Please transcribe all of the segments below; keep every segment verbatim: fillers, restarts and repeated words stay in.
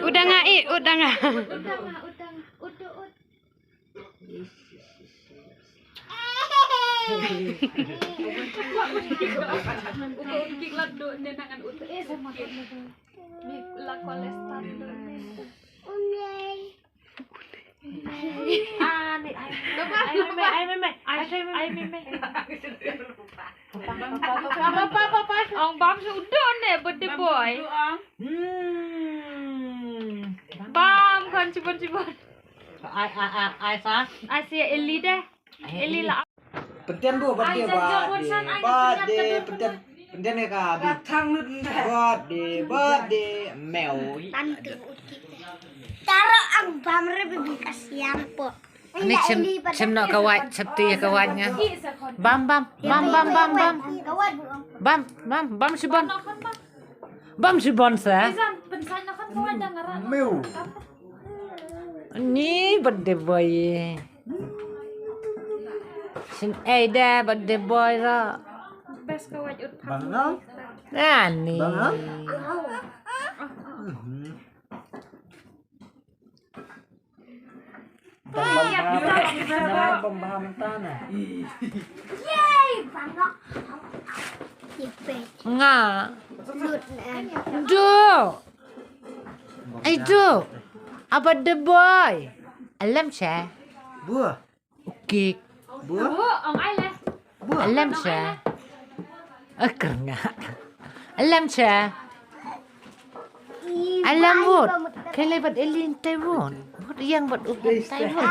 Udah nga i, udah nga. Ong bam sa udah ne birthday boy. Bam kan cibon cibon. Ai ai ai ai sa. Ai si Eli deh. Eli lah. Pyntian bu birthday birthday birthday pyntian pyntian ka abi. Birthday birthday mew. Taro ang bam re bi kasiang po. Ni chem chem no ka wait septi ka wait nga. Bam bam bam bam bam bam. Bam bam bam cibon. Bam cibon sa. Mew. Ni birthday boy. Shin ei da birthday boy ra. Best ka wait ut. Bang no. Ani. Bang no. Nga. Du. Ai du. Aba de boy. Alam cha. Bua. Ukik. Bua. Alam cha. Akrnga. Alam cha. Alam wot. Kele bat elin taiwon. Wot yang bat uhan taiwon.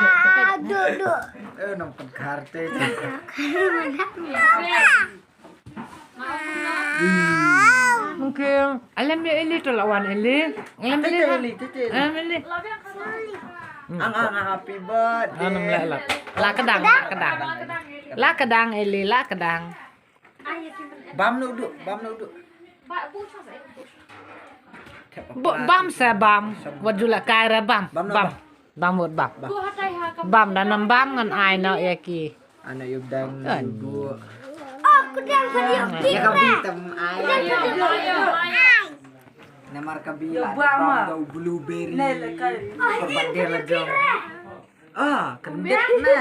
Aduh, aduh. Eh, nang pengkarte. Mungkin alam ya eli tolak wan eli. Alam eli. Alam eli. Ang ang happy birthday. Anam la la. La kedang, la kedang. La kedang eli, la kedang. Bam no duk, bam no duk. Bam sa bam. Wajula kaira bam. Bam. Bam wot bam. Bam da nam bam ngan ai no ya ki. Ana yub dang bu. Oh, kudang kudang. Ya ka bi tam ai. Namar ka bi la bam da blueberry. Ka ba de la jong. Ah, kendit na.